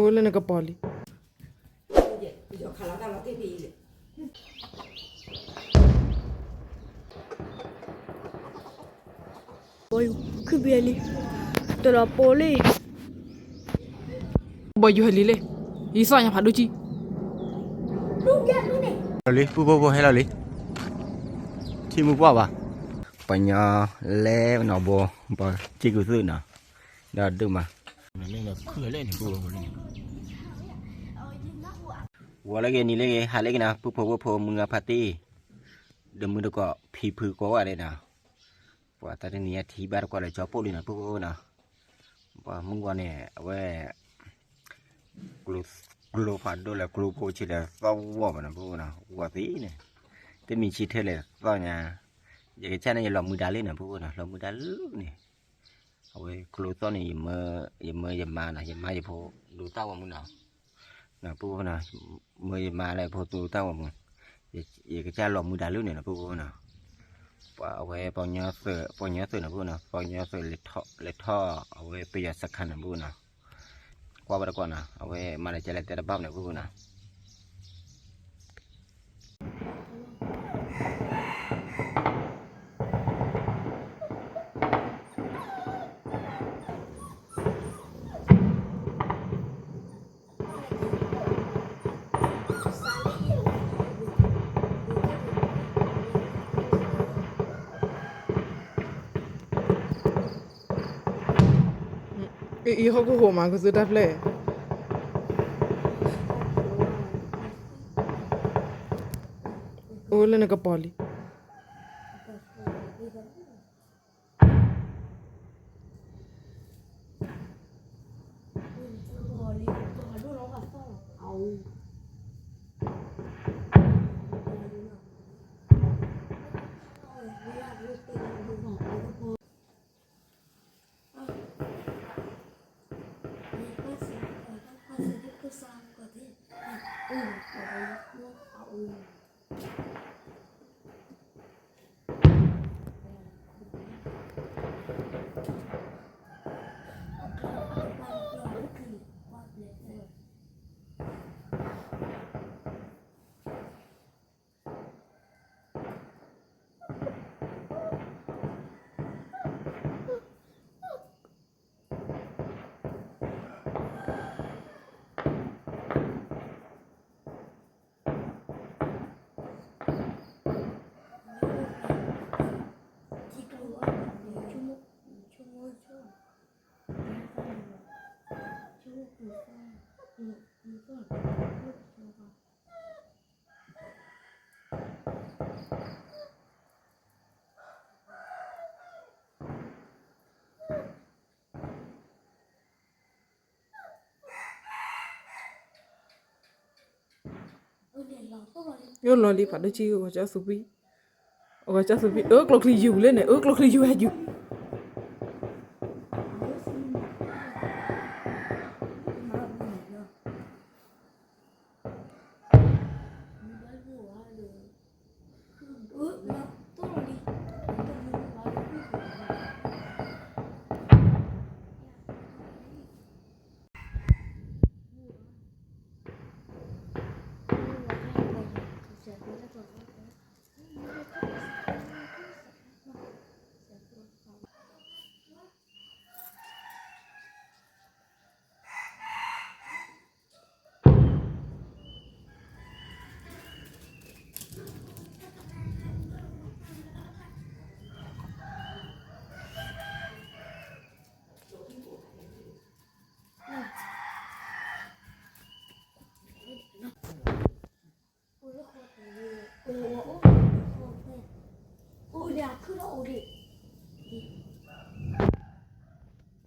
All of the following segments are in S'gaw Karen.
အိၣ်လၢနကပီၤလံ. ဘီယူၤခုၣ်ဘဲလံ, တလီၤပိလံ. ဘီယူၤဟဲလံလံ, ယသီၣ်ညါဖးဒိၣ်ကံ. ဟဲလီၤလံ, ပုၢ်ဖိဖိဟဲလီၤလံ. ထံမုၢ်ပှၢ်ဘၣ်. ပှၤညီလဲၤနီၤဘိ, ပှၤစ့ၢ်ကီးသုနီၤ, ဒီးဒုးမး. ဝီၤလၢဂ့ၤ နံၤလၢဂ့ၤ ဟါလၢဂ့ၤနီၤ, ပုၢ်ဖိဝဲၢ်ဖိ မုၢ်ဂၤဖါတံၢ်, ဒီးမုၢ်တကိး ဖံဖုကိးဂၤဒဲးနီၤ. ပှၤတၢ်တနံၤအထံၣ်ဘၣ်တကွၢ်လၢကၠီပိၣ်လံနီၤ ပုၢ်ဖိနီၤ. ပှၤမုၢ်ဂီၤန့ၣ် အဝဲ ကျိဖးဒိၣ်လဲၣ် ကျိဖိဆံးလဲၣ် သီၣ်ဝီၢ်ဘၣ်နီၤ ပုၢ်ဖိနီၤ, ဝီၢ်သံန့ၣ်, တမံၤဆံထဲလဲၣ်သီၣ်ညါ. ယကစၢ်န့ၣ် ယလီၤမုၢ်ဒါလံနီၤ ပုၢ်ဖိနီၤ, လီၤမုၢ်ဒါလံန့ၣ်. အဝဲကျိသီၣ်န့ၣ် ယမၢယမါနီၤ, ယမါယဖိ ဒိးတၢ်ဂီၤမူနီၤ. နီၤ ပုၢ်ဖိနီၤ, မၢယမါလၢဖိဒိးတၢ်ဂီၤမူ, ယကစၢ်လီၤမုၢ်ဒါလံန့ၣ်နီၤ ပုၢ်ဖိနီၤ. ပှၤအဝဲ ပှၤညီသုးနီၤ ပုၢ်ဖိနီၤ, ပှၤညီသုး လဲၤထီၣ်အဝဲပယီၤစခါန့ၣ် ပုၢ်ဖိနီၤ. ကွၢ်ဝဲတကွၢ်နီၤ, အဝဲမၤလၢကလဲၤတဲတဘၣ်န့ၣ် ပုၢ်ဖိနီၤ. အံၤဟီၣ်ခိၣ်ဟိးမး ကသုတၢ်ဖျဲၣ်, အိၣ်လၢနကပီၤလံ. Yo lo li pa do chi, ဂီၤကၠီသူပံ, ဂီၤကၠီသူပံ, အၢ ကျိချံယူၤလၢန့ၣ်, အၢ ကျိချံယူၤဟဲ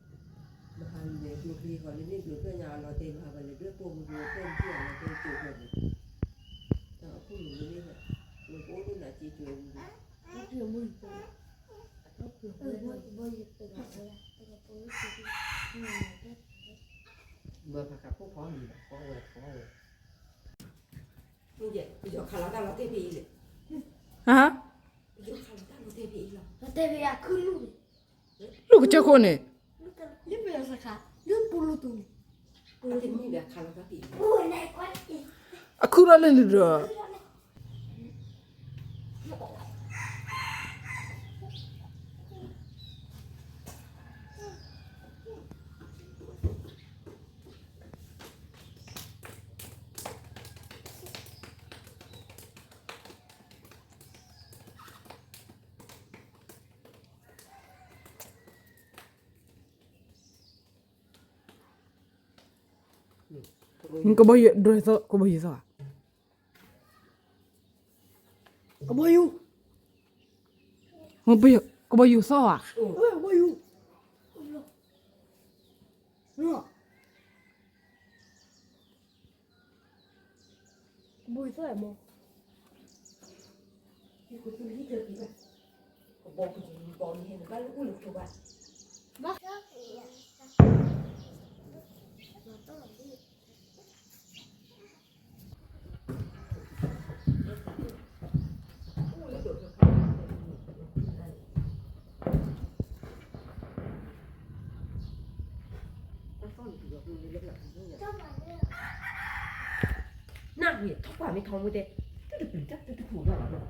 ယူၤ. ဟါ, လူၢ်ကစၢၢ်ခိၣ်န့ၣ်, လၢပယီၤစခါ, လၢပူလူတူၢ်န့ၣ်, အခုထီၣ်လၢလံဒီး ကဘီယူၤဒိၣ်သီ ကဘီယူၤသီဧါ, ကဘီယူၤ, ကဘီယူၤသီဧါ. Nè, ထီၣ်ပှၢ်မ့ၢ်ထီမူတဲ, တတပျံၤတၢ်တတခူၣ်ဒၣ်လီၤ,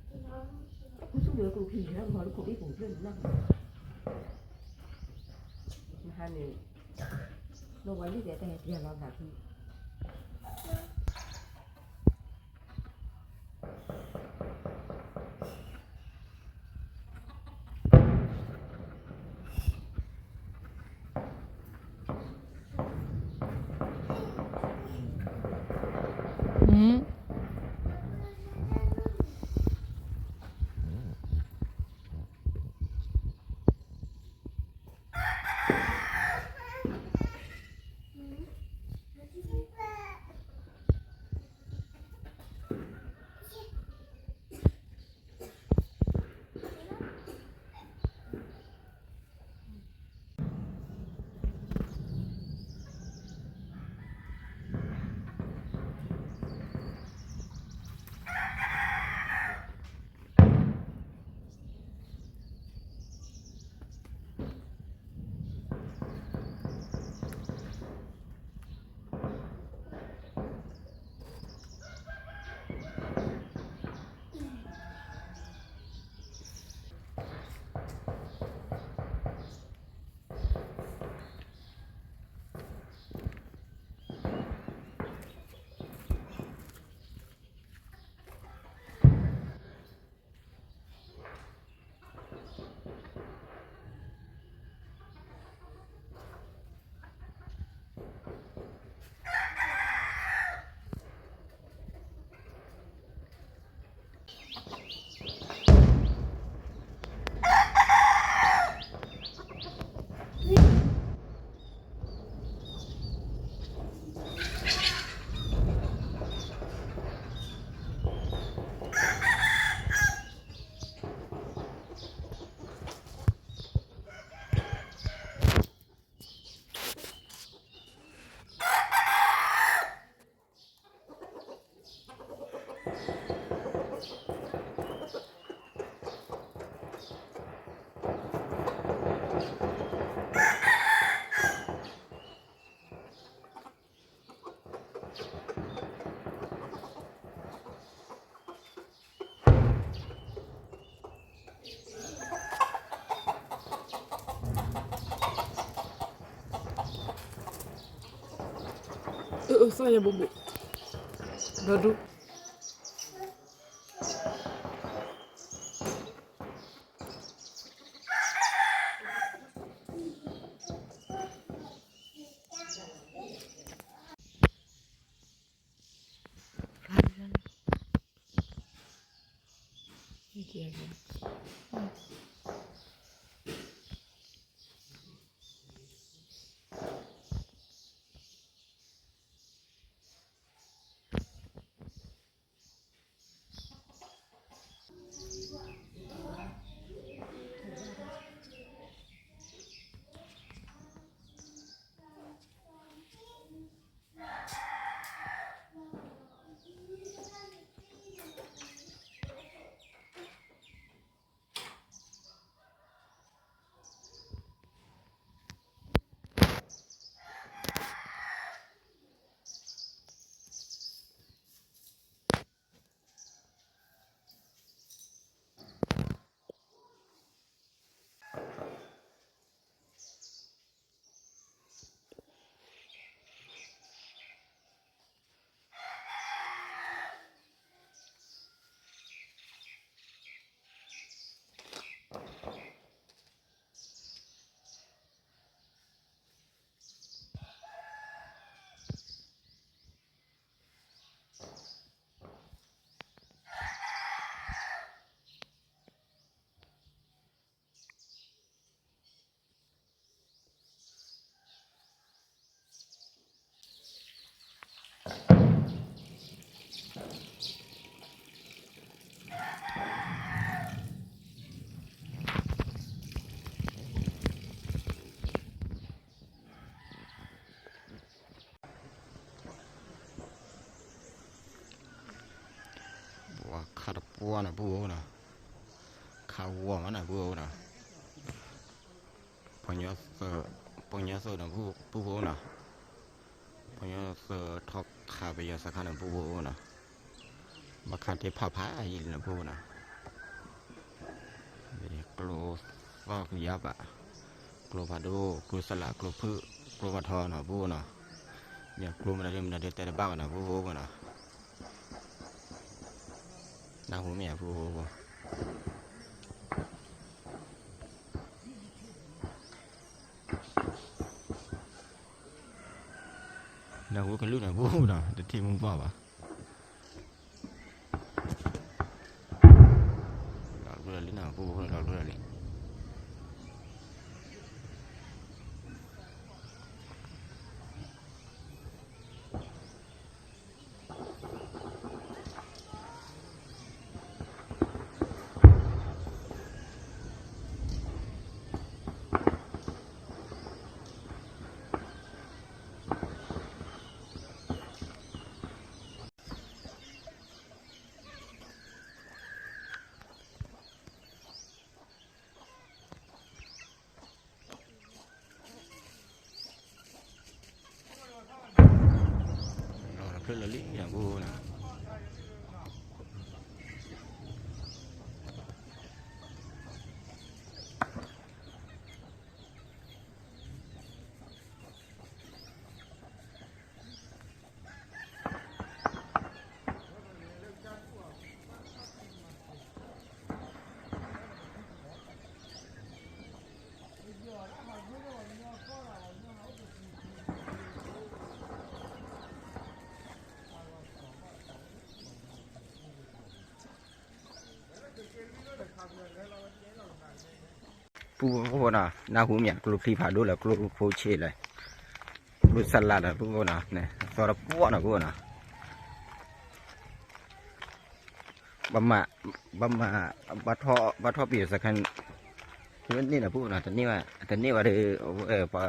တၢ်ခူသူၣ်လၢကလူးခံလၢမၤလၢခိၣ်ဘ့ၣ်ပူၤဖျၢၣ်န့ၣ်နၢ်, မဟါန့ၣ်, လီၤဝဲလံတဲတၢ်ဟဲပျဲလီၤသးဖု အၢ အၢ စီၤယၤဘိးဘိး ဒီဒူၣ်. ဝါနီၤ ပူဖိနီၤ, ခးဝီၤမးနီၤ ပူဖိနီၤ, ပှၤကညီသုးနီၤ ပူဖိနီၤ, ပှၤကညီသုးထီၣ်ခးပယီၤစခါနီၤ ပူဖိနီၤ, ဘၣ်ခးတ့ၢ်ဖးဖးယံာ်လံနီၤ ပူဖိနီၤ, ကျိသီၣ်ကယၤဘၣ်, ကျိဖးဒိၣ် ကျိစလး ကျိဖုၣ် ကျိပှၤထီနီၤ ပူဖိနီၤ, မ့ၢ်ကျိမနုၤဒ်မနုၤဒ်တဲတဘၣ်ဘၣ်နီၤ ပူဖိနီၤ. နၢ်ဟူမ့ၢ်ဧါ ပူဖိ, နၢ်ဟူကလုၢ်နီၤ ပူဖိနီၤ တထံၣ်မူဘၣ်ဘၣ်, လီၤကျိလီၤလံနီၤ ပူဖိ လီၤကျိလီၤလံ. လီၤဖျၢၣ်လၢာ်လံနီၤ ပူဖိနီၤ. ပူဖိနီၤ နၢ်ဟူမ့ၢ် ကျိချံဖးဒိၣ်လၢ ကျိဖိဆ့းလၢ ကျိစလးလၢ ပူဖိနီၤ သီတပှီၢ်နီၤ ပူဖိနီၤ. ဘၣ်မၤ ဘၣ်မၤ ဘၣ်ထီၣ် ဘၣ်ထီၣ်ပယီၤစခါန့ၣ်နီၤ ပူဖိနီၤ တန့ၢ်ဘၣ် တန့ၢ်ဘၣ်ဒီး ပှၤ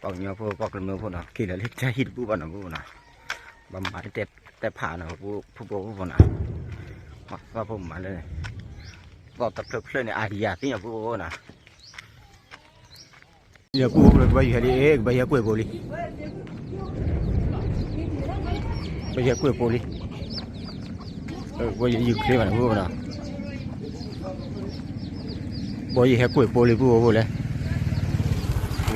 ကညီဖိ ပှၤကမျၢၢ်ဖိနီၤ က့ၤလီၤလၢတၢ်ဟံၣ်တဘူၣ်ဘၣ်နီၤ ပူဖိနီၤ. ဘၣ်မၤတဲဖးနီၤ ပူဖိဖိနီၤ သီၣ်ဖိမၤလၢ သီၣ်တဖျၢၣ်ဖျၢၣ်န့ၣ် အါဒံအါသံနီၤ ပူဖိနီၤ. ပူဖိကဘၣ်ယုာ်ဟဲလံ ကဘၣ်ယုာ်ဟဲကွဲးဖိလံ ဘၣ်ယုာ်ဟဲကွဲးဖိလံ ဘၣ်ယုာ်ယူၤချ့ဘၣ်နီၤ ပူဖိနီၤ ဘၣ်ယုာ်ဟဲကွဲးဖိလံ ပူဖိဖိလဲၣ်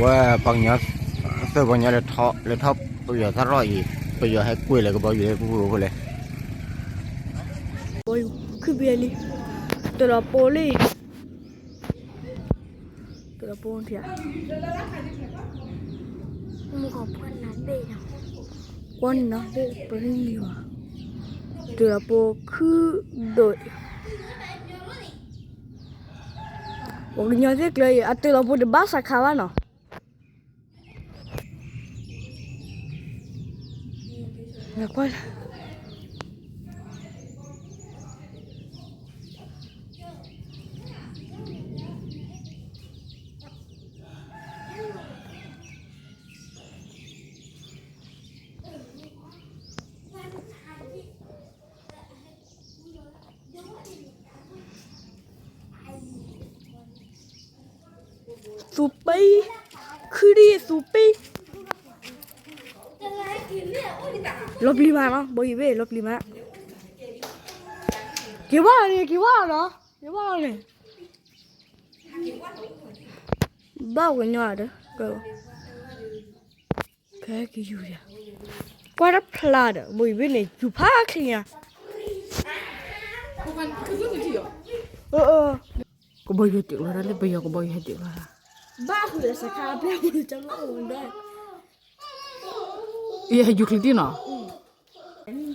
ဝဲပှၤကညီ သၢပှၤကညီလဲၤထီၣ် လဲၤထီၣ်ပယီၤသရီၣ်အံၤ ပယီၤဟဲကွဲးလၢကဘၣ်ယုာ်လၢပူဖိဖိလဲၣ် ပယုာ်ခုၣ်ဘဲလံ တလီၤပီလံ တလီၤပီထံၣ် ကွၢ်နီၤ ပရံၣ်ယွၤ တလီၤပီခုၣ်ဒိၣ် ပှၤကညီသ့ၣ်ကျၢၤအံၤ အတလီၤပီတဘၣ်စးခါဘၣ်နီၤ ကွၢ် သူပံ ခုၣ်ဒံးသူပံ လီၤပျံၤမးနီၤ ဘီယံၤဘ့ၣ် လီၤပျံၤမး က့ၤဝါလီၤန့ၣ် က့ၤဝါလီၤနီၤ က့ၤဝါလီၤန့ၣ် ဘၣ်ဝဲညီဒီး ကဲက့ၤယူၤယၤ ကွၢ်တဖျါဒီး ဘီယံၤဘ့ၣ်န့ၣ် ယူၤဖးချံညါ ကဘီယူၤဟဲတ့ၢ်လီၤဒၣ်လၢ ပယီၤကဘီယူၤဟဲတ့ၢ်လီၤ ဘၣ်ဃုာ်စခါပျဲၢ်မူတၢ်လီၢ်ဝဲဒၣ် ယဟဲယူၤချံတံၢ်နီၤ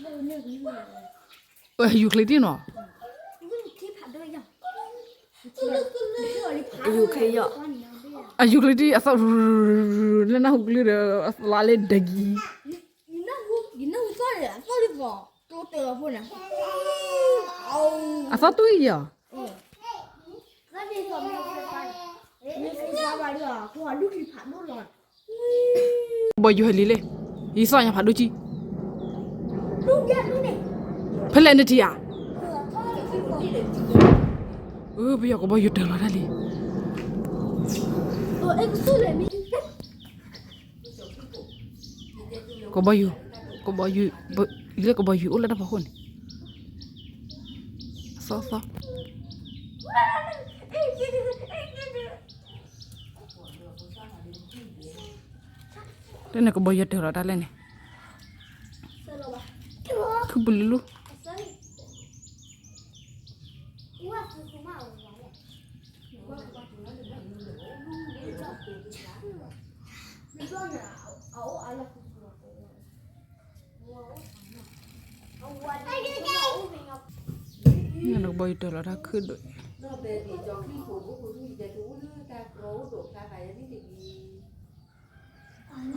ဟဲယူၤချံတံၢ်နီၤ ယူၤချံယီၤ အယူၤချံတံၢ်အသီၣ် လၢနၢ်ဟူကလုၢ်ဒီး အသီၣ်လၢဒဂံၤ ယနၢ်ဟူသီၣ်န့ၣ် အသီၣ်လၢသီၣ် ကျိတၢၢ်လီၤဖိန့ၣ် အသီၣ်တူၢ်ယီၤ ဘီယူၤဟဲလံလံ ယသီၣ်ညါဖးဒိၣ်ကံ ဖဲလဲၣ်နထံၣ်ဧါ အ အၢ ပယီၤကဘီယူၤတၢၤလီၤတၢ်လံ. ကဘီယူၤ, ကဘီယူၤ, လၢကဘီယူၤအိၣ်လၢတၢ်ဖီခိၣ်န့ၣ်, သီသီ, လၢန့ၣ်ကဘီယူၤတၢၤလီၤတၢ်လၢန့ၣ်, ခုပူၤလူလူ နကဘီယူၤတၢၤလီၤတၢ်ခုၣ်ဒိၣ်,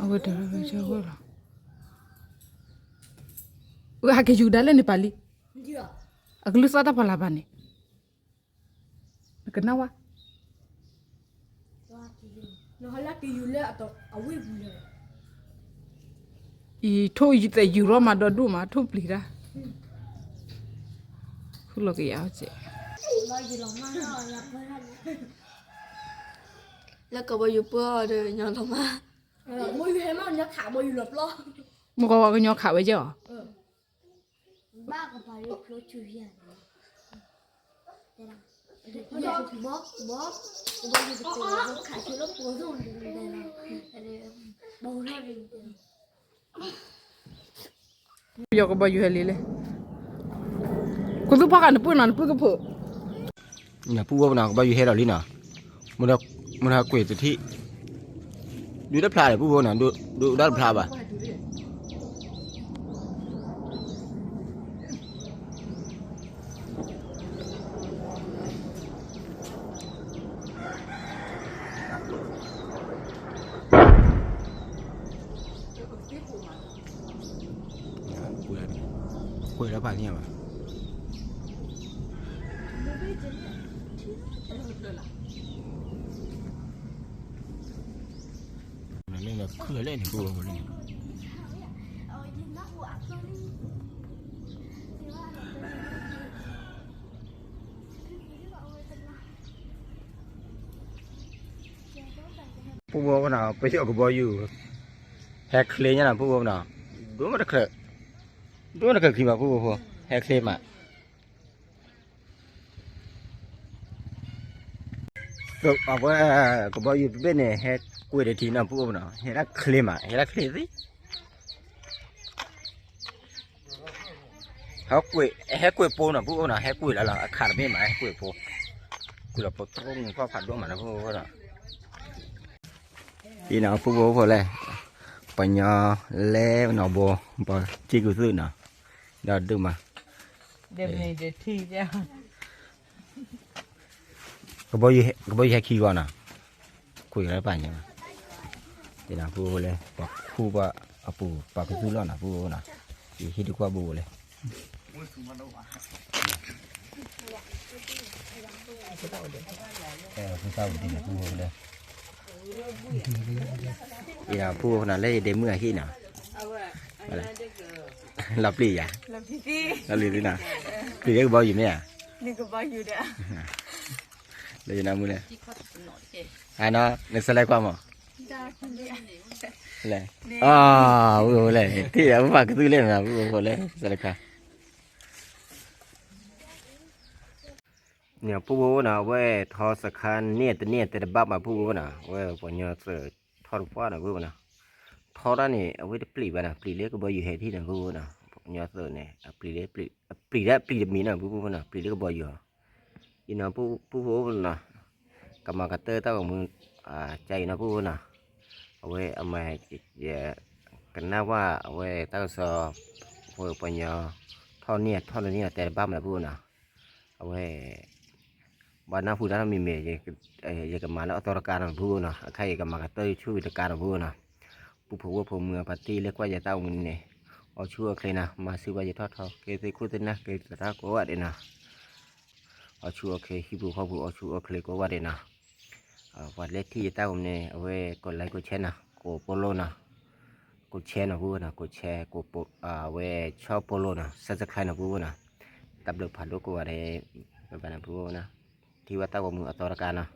အဝဲတၢၤလီၤဝဲဆၢဝဲလီၤ, အကယူၤဒါလၢန့ၣ်ပာ်လံ, အကလုၢ်သီၣ်တၢ်ဖီလာ်ဘၣ်န့ၣ် နကနၣ်ဝဲ, နဟီလၢကယူၤလၢအဝ့ၢ်ပူၤလၢ, အံၤထိၣ်ယသဲးယူၤရီမးဒီဒူၣ်မး ထိၣ်ပျံၤတၢ်, ဃုလီၤကယၤအီၤစဲး, လၢကဘီယူၤပၢအီၤဒီးညီလီၤမး, မ့ၢ်ကဝီၤကညီခးဝဲကဲအီၤ ယီၤကဘီယူၤဟဲလံလဲၣ်, ကသူဖီဃာ်နပုၢ်နီၤ နပုၢ်ကဖုး, နပုၢ်ဝဲပနီၤ ကဘီယူၤဟဲဒီးလံနီၤ, မုၢ်ထါကွံာ်တထံၣ်, ဒုးတဖျါဒီးပုၢ်ဝဲနီၤ, ဒုးဒၣ်တဖျါဘၣ်. ကွံာ်လၢပာ်န့ၢ်ဘၣ်, လၢခုၣ်လဲၣ်န့ၣ် ပုၢ်ဝဲလၢန့ၣ် ပုၢ်ဝဲနီၤ ပယီၤကဘီယူၤ ဟဲချ့ညါနီၤ ပုၢ်ဝဲနီၤ, ဒိၣ်မးတချ့, ဒိၣ်မးတချ့ခံဘၣ် ပုၢ်ဝဲဖိ ဟဲချ့မး, အဝဲ ကဘီယူၤတဘ့ၣ်န့ၣ် ဟဲကွံာ်တထံၣ်နီၤ ပုၢ်ဝဲနီၤ, ဟဲဒၣ်ချ့မး ဟဲဒၣ်ချ့သ့ ဟဲကွံာ် ဟဲကွံာ်ပိနီၤ ပုၢ်ဝဲနီၤ, ဟဲကွံာ်လီၤလီၤ အခးတဘ့ၣ်မး ဟဲကွံာ်ပိ, ကွံာ်လီၤပိတြိမုၢ်ဖီၣ်ဖးဒိၣ်မးနီၤ ပုၢ်ဝဲနီၤ, အံၤနီၤ ပုၢ်ဝဲဖိလဲၣ်, ပှၤညီလဲၣ်နီၤဘိ, ပှၤစံၣ်ကုသူၣ်နီၤ, ဒီးဒုးမး ကဘီယူၤဟဲခံဂီၤနီၤ, ကွံာ်လၢပာ်န့ၣ်, ပုၢ်ဝဲလဲၣ် ပှၤခူၣ်ဘၣ်အပူၤ ပှၤကသူၣ်လီၤနီၤ ပုၢ်ဝဲနီၤ, ယဟံၣ်တကွၢ်ဘိလဲၣ်, ပုၢ်ဝဲလဲၣ်, ပုၢ်ဝဲနီၤ လၢယဒ့မုၣ်အဟံၣ်နီၤ, လီၤပျံၤယၤ, လီၤပျံၤသ့နီၤ, ပျံၤလၢကဘီယူၤမ့ၢ်ဧါ, လၢယနၢ်မုၣ်လဲၣ်, အနီၤ နဆဲးလဲၤကွၢ်မး, လဲၣ်, အဝဲလဲၣ် ထံၣ်အပှၤကသူၣ်လဲၣ်နီၤ ပုၢ်ဝဲလဲၣ် ဆဲးလဲၤခါ န့ၣ် ပုၢ်ဝဲနီၤ အဝဲထီစခါန့ၣ်တန့ၢ်တဲတဘၣ်မး ပုၢ်ဝဲနီၤ, အဝဲပှၤကညီသုးထီၣ်တပှၢ်နီၤ ပုၢ်ဝဲနီၤ, ထီတၢ်န့ၣ် အဝဲတပျံၤဘၣ်နီၤ, ပျံၤလၢကဘီယူၤဟဲထံၣ်နီၤ ပုၢ်ဝဲနီၤ, ပှၤကညီသုးန့ၣ် အပျံၤလၢ အပျံၤဒၣ်ပျံၤတမံၤနီၤ ပုၢ်ဝဲနီၤ, ပျံၤလၢကဘီယူၤအီၤ, အံၤနီၤ ပုၢ်ဝဲနီၤ, ကမၤကတၢၢ်တၢ်ဂီၤမူ ကါအံၤနီၤ ပုၢ်ဝဲနီၤ, အဝဲအမၤ ကနၣ်ဝဲအဝဲတၢ်ကစီၣ် ပှၤကညီ ထီၣ်န့ၢ်ထီၣ်တန့ၢ်တဲတဘၣ်မး ပုၢ်ဝဲနီၤ, အဝဲ ဘၣ်နၢ်ဟူတၢ်မံၤမံၤ ယကမၤလၢအသီတကါနီၤ ပုၢ်ဝဲနီၤ, အခါအံၤကမၤကတၢၢ်ဆူၣ်တကါနီၤ ပုၢ်ဝဲနီၤ, ပူဖိဝဲၢ်ဖိမုၢ်အပှၤတ့လၢကွၢ်ယတၢ်အိၣ်မူန့ၣ် အီၣ်ဆူၣ်အီၣ်ချ့နီၤ, မၤစၢၤဘၣ်ယထီၣ်ထီ ကဲသ့ၣ်ခိၣ်သ့ၣ်နၢ် ကဲသရၣ်ကိးဂၤဒဲးနီၤ, အီၣ်ဆူၣ်အီၣ်ချ့ ဟံၣ်ပူၤဃီပူၤ အီၣ်ဆူၣ်အီၣ်ချ့ကိးဂၤဒဲးနီၤ, ပှၤလၢထံၣ်ယတၢ်အိၣ်မူန့ၣ် အဝဲကိးlikeကိးshareနီၤ, ကိးfollowနီၤ, ကိးshareနီၤ ပုၢ်ဝဲနီၤ, ကိးshare ကိး အဝဲဆီၣ်followနီၤ, subscribeနီၤ ပုၢ်ဝဲနီၤ, တၢ်ဘျုးဖးဒိၣ်ကိးဂၤဒဲး, ဘၣ်ဘၣ်နီၤ ပုၢ်ဝဲနီၤ. ထံၣ်ဝဲတၢ်ဂီၤမုၢ်အသီတကးနီၤ,